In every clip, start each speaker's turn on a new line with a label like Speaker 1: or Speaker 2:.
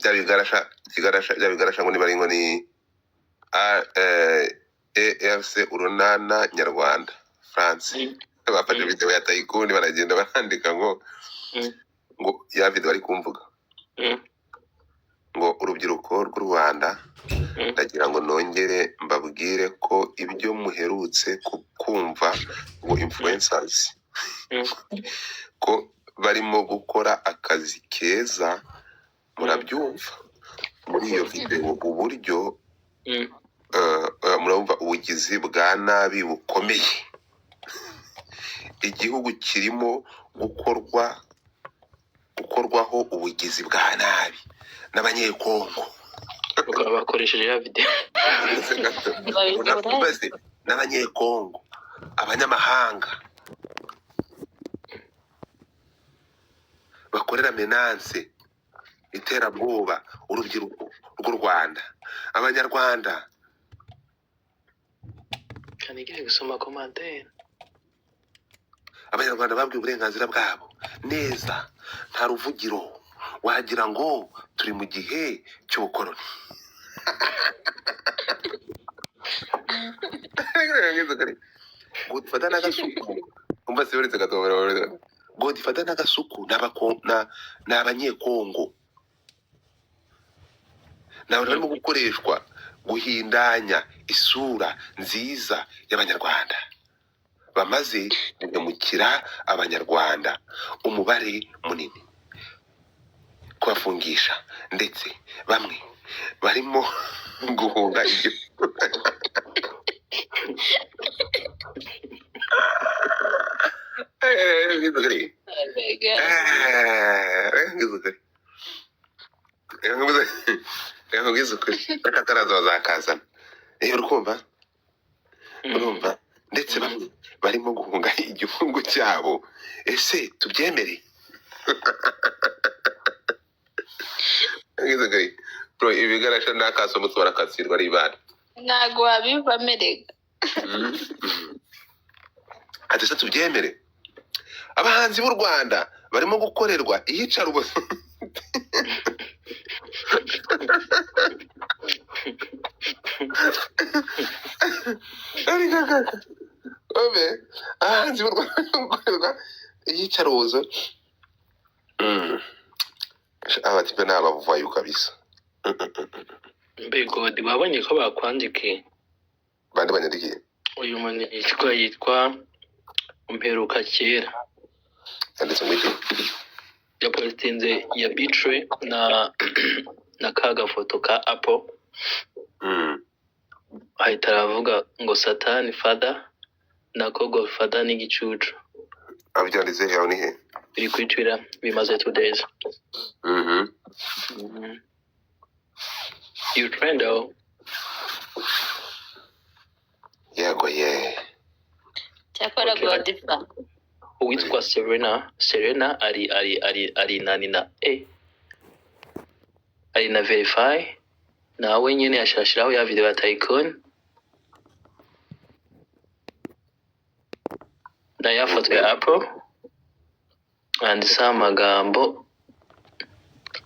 Speaker 1: Bya bigarasha, ikigarasha, bya bigarasha ngo niba ari ngo ni AFC Urunana Nyarwanda France, bafashe video ya Tycoon, baragenda barandika ngo ngo ya video bari kumvuga ngo urubyiruko rw'u Rwanda, ndagira ngo nongere mbabwire ko ibyo muherutse kumva ngo influencers ko barimo gukora akazi keza, murabyumva muri iyo video uburyo murumva ubugizi bwa nabi bukomeye igihugu kirimo gukorwaho ubugizi bwa nabi n'Abanyekongo.
Speaker 2: Bakaba bakoresheje ya video.
Speaker 1: Uretse gato.
Speaker 3: Babikora.
Speaker 1: Unabaze n'Abanyekongo, abanyamahanga bakorera menanse iterabwoba urubyiruko rw'u Rwanda, Abanyarwanda.
Speaker 2: Kanigire gusoma commentaire.
Speaker 1: Abanyarwanda babwiwe uburenganzira bwabo neza, nta ruvugiro, wagira ngo turi mu gihe cy'ubukoroni. Godfather n'Agasuku, umva se, uretse gato. Godfather n'Agasuku ni Abanyekongo, ni abantu barimo gukoreshwa guhindanya isura nziza y'Abanyarwanda, bamaze guhemukira Abanyarwanda umubare munini, kubafungisha, ndetse bamwe barimo guhunga igihugu. Reka nkubwize ukuri, n'akataraza bazakazana. Urumva, urumva, ndetse bamwe barimo guhunga igihugu cyabo, ese tubyemere? Nkubwize ukuri, bro, ibigarasha n'akasomutse barakatsirwa ari ibana.
Speaker 3: Ntago wabivamo erega.
Speaker 1: Ati ese tubyemere? Abahanzi b'u Rwanda barimo gukorerwa iyicarubozo. Obe, abahanzi b'u Rwanda barimo gukorerwa iyicarubozo. Abatipe ni abavayo kabisa.
Speaker 2: Mbe God, wabonye ko bakwandikiye?
Speaker 1: Bande banyandikiye?
Speaker 2: Uyu muntu yitwa Mperuka Kera.
Speaker 1: Yanditse ngo iki?
Speaker 2: Yapositinze ya bitre na ka gafoto ka Apple. Ahita aravuga ngo Satani father nako Godfather n'igicucu.
Speaker 1: Abyanditse he? Aho ni he?
Speaker 2: Biri kuri Twitter, bimaze 2 days. You trend aho.
Speaker 1: Yego ye.
Speaker 3: Cyakora
Speaker 2: Okay.
Speaker 3: Godfather.
Speaker 2: Uwitwa Serena ari nani na ari na verify nawe nyene yashashiraho ya video ya Tycoon na ya foto ya Apple, yanditseho amagambo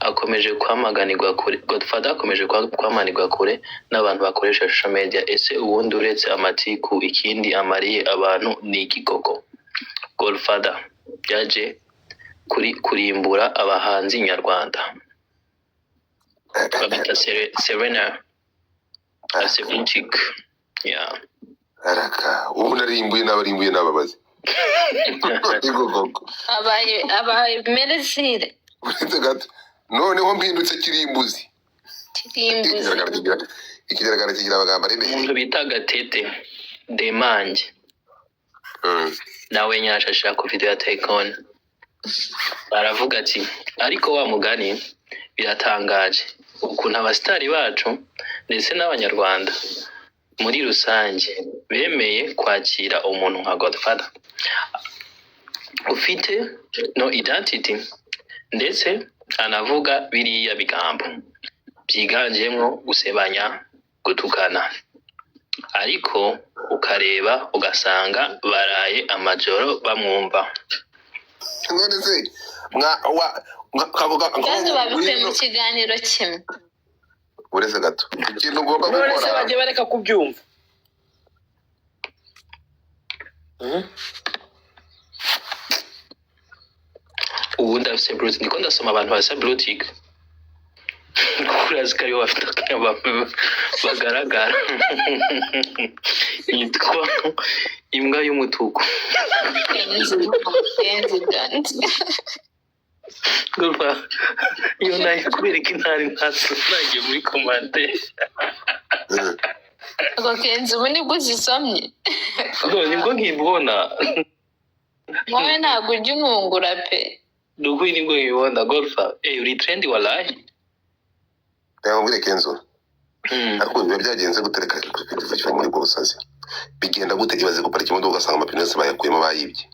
Speaker 2: akomeje kwamaganirwa kure. Godfather akomeje kwamaganirwa kure n'abantu bakoresha social media. Ese ubundi uretse amatiku ikindi amariye abantu ni iki koko? Godfather yaje kuri kurimbura abahanzi nyarwanda. Babita Serena Aseventic, yeah.
Speaker 1: Araka ubu narimbuye n'abarimbuye n'ababazi. Yego koko.
Speaker 3: Abaye meresire.
Speaker 1: Uretse gato, noneho mpindutse kirimbuzi.
Speaker 3: Kirimbuzi.
Speaker 1: Ikigaragara kigira amagambo aremereye.
Speaker 2: Umuntu bita Gatete Demange nawe nyashashira ku video ya Tycoon, baravuga ati ariko wa mugani biratangaje ukuntu abasitari bacu ndetse n'Abanyarwanda muri rusange bemeye kwakira umuntu nka Godfather ufite no identity, ndetse anavuga biriya bigambo byiganjemo gusebanya, gutukana, ariko ukareba ugasanga baraye amajoro bamwumva.
Speaker 1: None se mwa wa Kavuga
Speaker 3: Ibibazo babikuye mu kiganiro kimwe.
Speaker 1: Uretse gato, ikintu ugomba
Speaker 4: None se
Speaker 1: gukora.
Speaker 4: bajya bareka kubyumva? Mhm.
Speaker 2: Ubundi afise blue tick, ndiko ndasoma abantu bafise blue tick, kuko urazi ko aribo bafite bagaragara. Yitwa imbwa y'umutuku.
Speaker 3: Kenzi, Kenzi dansi.
Speaker 2: Ndumva iyo nayo kubereka intari ntasi nagiye muri commentaire.
Speaker 3: Ubwo Kenzi, ubu nibwo uzisomye?
Speaker 2: No, nibwo nkibona.
Speaker 3: Wowe ntabwo ujya unkungura pe.
Speaker 2: Nukuri nibwo nkibona. Golfa, eh, uri trend walahi.
Speaker 1: Reka nkubwire, Kenzo. Ariko biba byagenze gute? Reka kiva muri ubwo busazi. Bigenda gute? Ibaze guparika imodoka ugasanga amapine yose bayakuyemo, bayibye.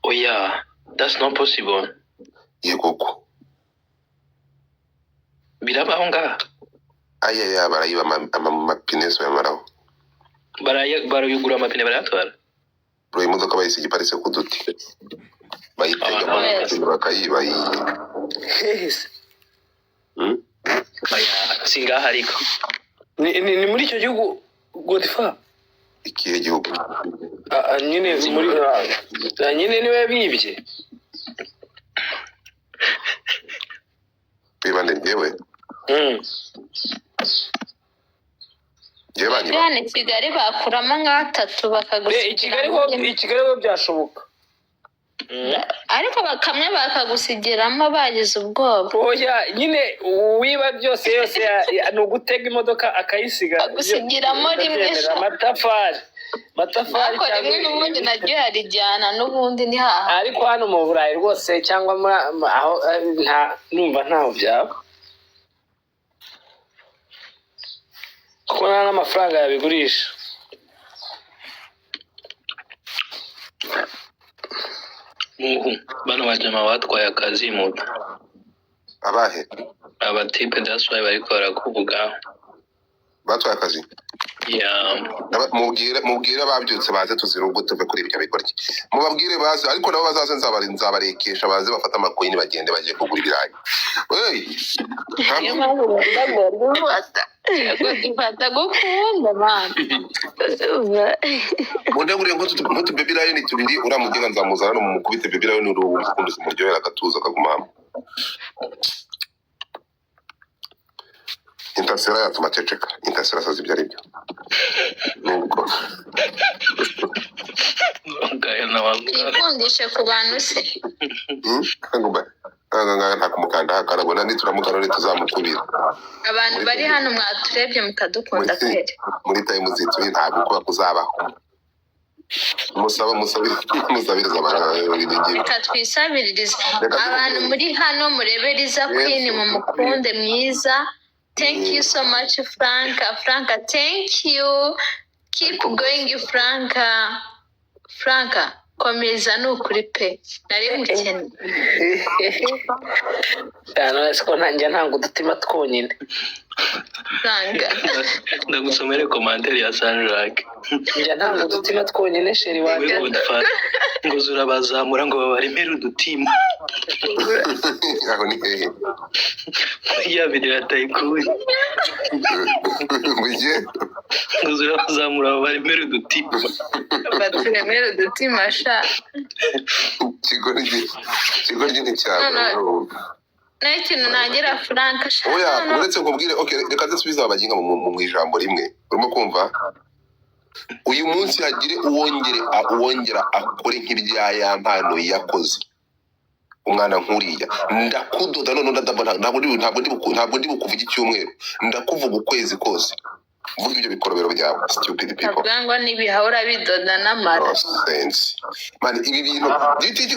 Speaker 2: Oya, that's not possible.
Speaker 1: Yego koko.
Speaker 2: Birabaho ngaha?
Speaker 1: Ayaya, barayiba amapine yose bayamaraho.
Speaker 2: Barayugura amapine barayatwara.
Speaker 1: Bro, imodoka bayisiga iparitse ku duti, bayitega
Speaker 2: Ah,
Speaker 1: amapine bakayiba.
Speaker 4: Hehe se?
Speaker 1: Hmm?
Speaker 2: Oya, si ngaha ariko.
Speaker 4: Ni muri icyo gihugu, Godfa?
Speaker 1: Ikihe gihugu?
Speaker 4: Ah, ah, nyine muri nyine niwe yabibye.
Speaker 1: Bibande njyewe? Njyewe banyiba?
Speaker 3: Hano i Kigali bakuramo nk'atatu
Speaker 4: I Kigali ho
Speaker 3: bakagusigiramo.
Speaker 4: i Kigali ho byashoboka.
Speaker 3: Ariko kamwe bakagusigiramo bagize ubwoba.
Speaker 4: Oya nyine, uwiba byose yose ni ugutega imodoka akayisiga.
Speaker 3: Agusigiramo rimwe
Speaker 4: Ndabyemera.
Speaker 3: sha.
Speaker 4: Amatafari, amatafari.
Speaker 3: Ariko rimwe n'ubundi naryo yarijyana n'ubundi ni haha.
Speaker 4: Ariko hano mu Burayi rwose cyangwa muri aho nta numva ntaho byaba, kuko nta n'amafaranga yabigurisha.
Speaker 2: Muhu bano bajama batwaye akazi muto.
Speaker 1: Abahe?
Speaker 2: Abatipe, that's why bariko barakuvuga.
Speaker 1: Batwaye akazi?
Speaker 2: Yeah.
Speaker 1: Mubwire ababyutse baze tuzira ubwo tuve kuri ibyo bikorye. Mubabwire baze, ariko nabo bazaze nzabarekesha, baze bafate amakoyini bagende bagiye kugura ibirayi. Hey!
Speaker 3: Niyo mpamvu nkunda Godifata. Godifata gukunda mani.
Speaker 1: Mundeguriye nk'utu baby lion tubiri, uriya mugenga nzamuzana hano mumukubite baby lion, urukundo zimuryohera agatuza akaguma hamwe. Intasera yatuma aceceka. Intasera asaza ibyo ari byo nubwo.
Speaker 2: Gael na
Speaker 3: Twikundishe ku bantu se?
Speaker 1: Hmm? Nta nta kumukanda akarabona nituramukana ntituzamukubira.
Speaker 3: Abantu bari hano mwaturebye mukadukunda kweri.
Speaker 1: Muri time zituye ntabwo kuba kuzabaho. Musaba musabiriza abantu.
Speaker 3: Reka twisabiririze.
Speaker 1: Reka.
Speaker 3: Abantu muri hano murebe Liza Queen, mumukunde mwiza. Thank you so much, Franka. Franka, thank you, keep going, Franka. Franka, komeza, ni ukuri pe, nari mukene.
Speaker 4: Cyane ko ntanjya ntanga udutima twonyine.
Speaker 3: Franka.
Speaker 2: Ndagusomere commentaire ya Sanjake.
Speaker 4: Njya ntanga udutima twonyine, chéri
Speaker 2: We
Speaker 4: wanjye.
Speaker 2: Godfather ngo zurabazamura ngo babaremere udutima.
Speaker 1: Aho ni hehe?
Speaker 2: Ya video ya Tycoon.
Speaker 1: Mugiye.
Speaker 2: Ngo zurabazamura babaremere udutima.
Speaker 3: Baturemere udutima sha.
Speaker 1: Ikigoryi nticyabura.
Speaker 3: Naho ikintu nagira Franka sha.
Speaker 1: Oya.
Speaker 3: No, no.
Speaker 1: Uretse nkubwire, okay, reka nsubize aba baginga mu ijambo rimwe. Urimo kumva, uyu munsi hagire uwongera akore nk'ibya ya mpano yakoze umwana nkuriya, ndakudoda none ndadabona. Ntabwo ndi bukuvuga icyumweru, ndakuvuga ukwezi kose, mvuga ibyo bikorobero byawe, stupid people.
Speaker 3: Kavuga ngo nibihahora bidoda n'amara.
Speaker 1: Nonsense man, ibi bintu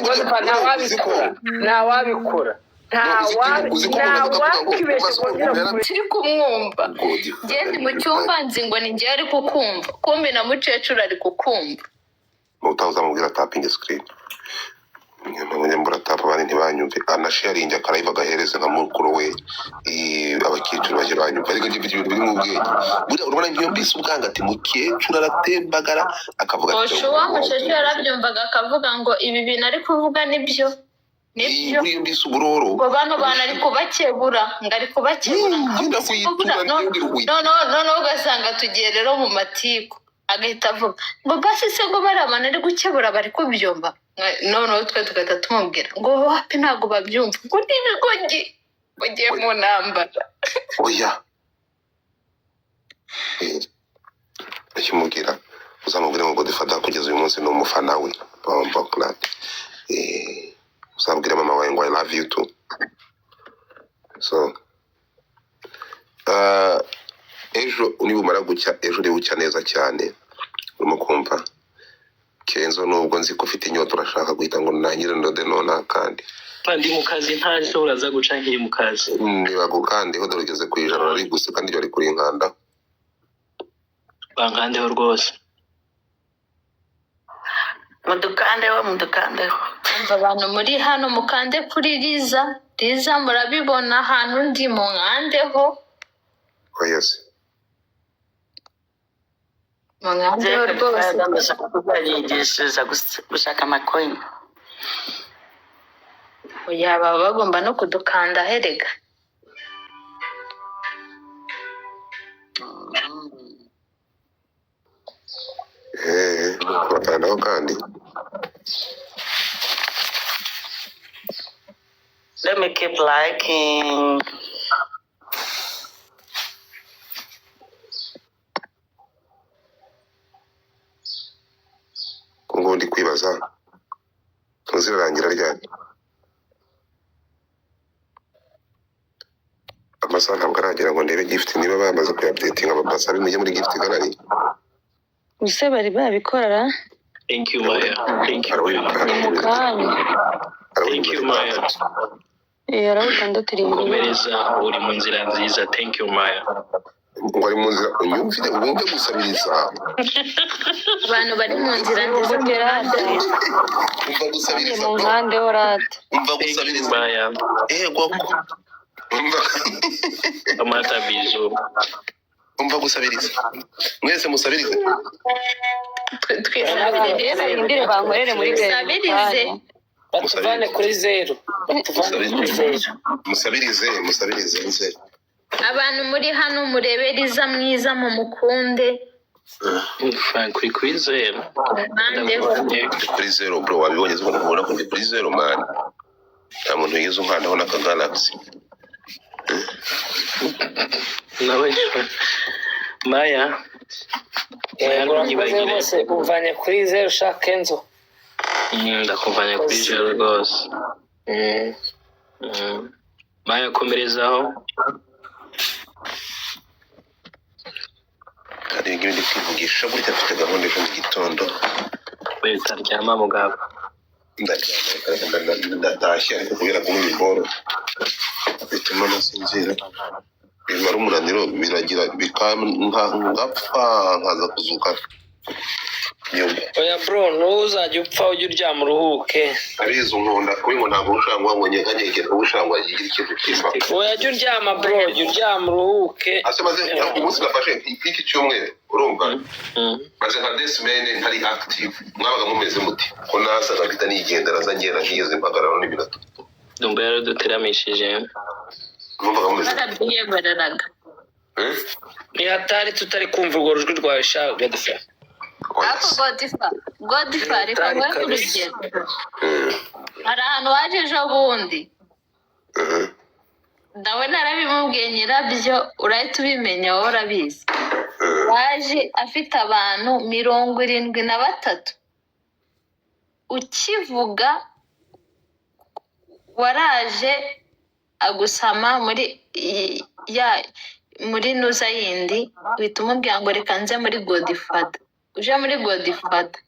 Speaker 4: Godfa, ntawabikora, ntawabikora,
Speaker 1: Uzi ko umuntu aza akavuga ngo
Speaker 4: ntawakibeshya kongera.
Speaker 3: Turi kumwumva. Njye ndi mu cyumba nzi ngo ni njye ari kukumva, kumbi na mukecuru ari kukumva.
Speaker 1: Utaha uzamubwira tapinge screen. Mbura tap, abandi ntibanyumve. Anasharinge akarayiva agahereze nka mukuru we. Abakecuru bajye banyumva, ariko njye mfite ibintu biri mu bwenge. Buriya urabona nk'iyo mbise ubwanga ati mukecuru aratembagara akavuga ati
Speaker 3: Oshuwa mukecuru yarabyumvaga akavuga ngo ibi bintu ari kuvuga nibyo. Nibyo.
Speaker 1: Buriya mbise uburoro.
Speaker 3: Ngo bano bantu ari kubakebura, ngo ari kubakebura.
Speaker 1: Ngenda kuyitura ngende ruhuye.
Speaker 3: Noneho ugasanga tugiye rero mu matiku, agahita avuga ngo basi se ngo bariya bantu ari gukebura bari kubyumva? Noneho twe tugahita tumubwira ngo wapi, ntabwo babyumva, ngo ni ibigogi ugiye mu ntambara.
Speaker 1: Oya. Akimubwira, uzamubwire ngo Godfather kugeza uyu munsi ni umufana we Bombo Clat. Uzabwire mama wawe ngo I love you too. So ejo nibumara gucya, ejo nibucya neza cyane, urimo kumva Kenzo, nubwo nzi ko ufite inyota, urashaka guhita ngo nangire ndode nonaha kandi
Speaker 2: Ndi mu kazi, ntashobora za guca nkiri mu kazi.
Speaker 1: Nibagukandeho, dore ugeze ku 100, ari gusa kandi ibyo ari kuri nkanda.
Speaker 2: Bankandeho rwose.
Speaker 5: Mudukandeho, mudukandeho.
Speaker 3: Umva, abantu muri hano mukande kuri Liza. Liza, murabibona ahantu ndi, munkandeho.
Speaker 1: Oya se.
Speaker 3: Munkandeho rwose.
Speaker 5: Ndashaka kuzanyigishiriza gushaka amacoin.
Speaker 3: Oya, baba bagomba no kudukanda herega.
Speaker 1: Kubakandaho kandi.
Speaker 5: Let me keep liking.
Speaker 1: Ngo ndi kwibaza, ntuzirarangira ryari? Amasaha ntabwo aragera ngo ndebe gift niba bamaze kuyaupdatinga. Basabe mujye muri gift gallery.
Speaker 6: Ese bari babikora?
Speaker 2: Thank you, Maya. Thank you, Maya.
Speaker 6: Ni mu kanya.
Speaker 2: Thank you, Maya.
Speaker 6: Haraho 6 irindwi.
Speaker 2: Komereza, uri mu nzira nziza. Thank you, Maya.
Speaker 1: Ngo ari mu nzira, unyumvire, wumve gusabiriza.
Speaker 3: Abantu bari mu nzira nziza.
Speaker 6: Ubundi rata.
Speaker 1: Umva gusabiriza.
Speaker 6: Mu nkande ho rata.
Speaker 1: Umva
Speaker 2: Thank you,
Speaker 1: gusabiriza.
Speaker 2: Maya.
Speaker 1: Ego ko umva.
Speaker 2: Amata bizu.
Speaker 1: Umva gusabiriza, mwese musabirize.
Speaker 3: Twisabirize.
Speaker 6: Barindire bankorere muri
Speaker 3: Musabirize.
Speaker 4: Batuvane kuri zeru, batuvane kuri zeru.
Speaker 1: Musabirize, musabirize nze.
Speaker 3: Abantu muri hano murebe Liza mwiza, mu mukunde.
Speaker 2: Frank, uri kuri zeru.
Speaker 3: Munkandeho.
Speaker 1: Ndi kuri zeru, bro, wabibonye ubona ubona ko ndi kuri zeru, man. Nta muntu wigeze unkandaho n'aka galaxy.
Speaker 2: Nawe Maya. Maya.
Speaker 4: Yego, urakoze.
Speaker 2: Ntunyibagire.
Speaker 4: Rwose umvanye kuri zeru, shaka Enzo.
Speaker 2: Ndakuvanye kuri zeru rwose. Maya, komerezaho.
Speaker 1: Kandi ibi ngibi ndi kwivugisha gutya, mfite gahunda ejo mu gitondo.
Speaker 2: We utaryama, mugabo.
Speaker 1: Ndaryama, ndatashye, ariko kubera kunywa ibigoro bituma nasinzira, bimara umunaniro, biragira ngapfa nkaza kuzuka nyuma.
Speaker 4: Oya bro, ntuzajya upfa, ujye uryama uruhuke.
Speaker 1: Abizi unkunda kuri ngo ntabwo ushangwa ngo nyeganyege ushangwa igira ikintu kimba.
Speaker 4: Oya, jya uryama bro, jya uryama uruhuke.
Speaker 1: Ase maze umunsi nafashe nk'iki cyumweru, urumva, maze nka 2 semaines ntari active, mwabaga mumeze muti ko nasaga mpita nigendera, nza ngenda ntigeze mpagarara n'iminota?
Speaker 2: Ndumva yaraduteramishije.
Speaker 1: Numvaga mumeze
Speaker 3: Barabyiyemereraga.
Speaker 1: Eh?
Speaker 4: Ni hatari tutari kumva urwo rujwi rwawe sha Godfrey.
Speaker 1: Oya
Speaker 3: Ariko
Speaker 1: se.
Speaker 3: Godifa, Godifa, reka
Speaker 4: Hatari
Speaker 3: nguhe
Speaker 4: kabisa.
Speaker 3: urugero. Hari ahantu waje ejo bundi, nawe narabimubwiye, nyirabyo urahita ubimenya, wowe urabizi. Waje afite abantu 73. Ukivuga waraje agusama muri ya muri nuza yindi, uhita umubwira ngo reka nze muri Godfather. Uje muri Godfather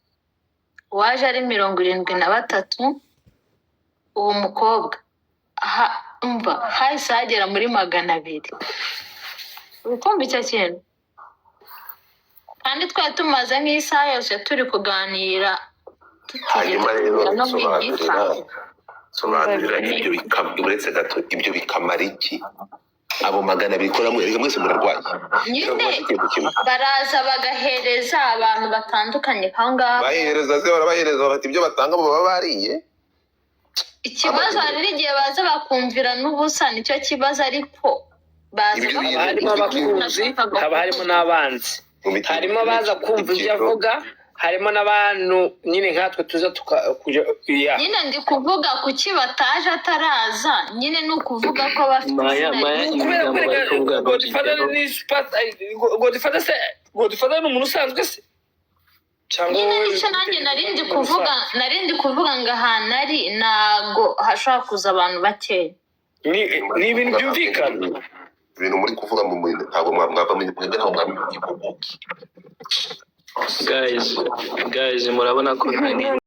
Speaker 3: waje ari 73. Uwo mukobwa umva, hahise hagera muri 200. Uri kumva icyo kintu? Kandi twari tumaze nk'isaha yose turi kuganira, tutigeze
Speaker 1: Hanyuma rero
Speaker 3: tugera no mu
Speaker 1: sobanurira
Speaker 3: igifa.
Speaker 1: Sobanurira ibyo uretse gato, ibyo bikamara iki abo 200 ko namwe reka mwese murarwaye?
Speaker 3: Nyine
Speaker 1: Ikintu kimwe.
Speaker 3: baraza bagahereza abantu batandukanye aho ngaho.
Speaker 1: Bahereza se, barabahereza, bafata ibyo batanga, baba bariye.
Speaker 3: Ikibazo, hari n'igihe baza bakumvira n'ubusa, nicyo kibazo, ariko baza
Speaker 1: Ibyo
Speaker 4: Haba harimo abakunzi, haba harimo n'abanzi. Harimo abaza kumva ibyo avuga, harimo n'abantu nyine nkatwe tuza tuka kuja ya.
Speaker 3: Nyine ndi kuvuga kuki bataje ataraza, nyine ni ukuvuga ko bafite
Speaker 2: Maya,
Speaker 3: izina
Speaker 2: Maya,
Speaker 3: rinini.
Speaker 4: Kubera
Speaker 2: ibigambo bari
Speaker 4: kwereka
Speaker 2: kuvuga
Speaker 4: Godfather
Speaker 2: babyiteho.
Speaker 4: Ni super. Godfather se, Godfather ni umuntu usanzwe se cyangwa
Speaker 3: Nyine
Speaker 4: wowe?
Speaker 3: Nicyo nanjye nari ndi kuvuga ngo ahantu ari ntago hashobora kuza abantu bakeya.
Speaker 4: Ni ibintu byumvikana.
Speaker 1: Ibintu muri kuvuga mu ntabwo mwava mwebwe, ntabwo mwaba impuguke.
Speaker 2: Guys, guys, murabona ko nari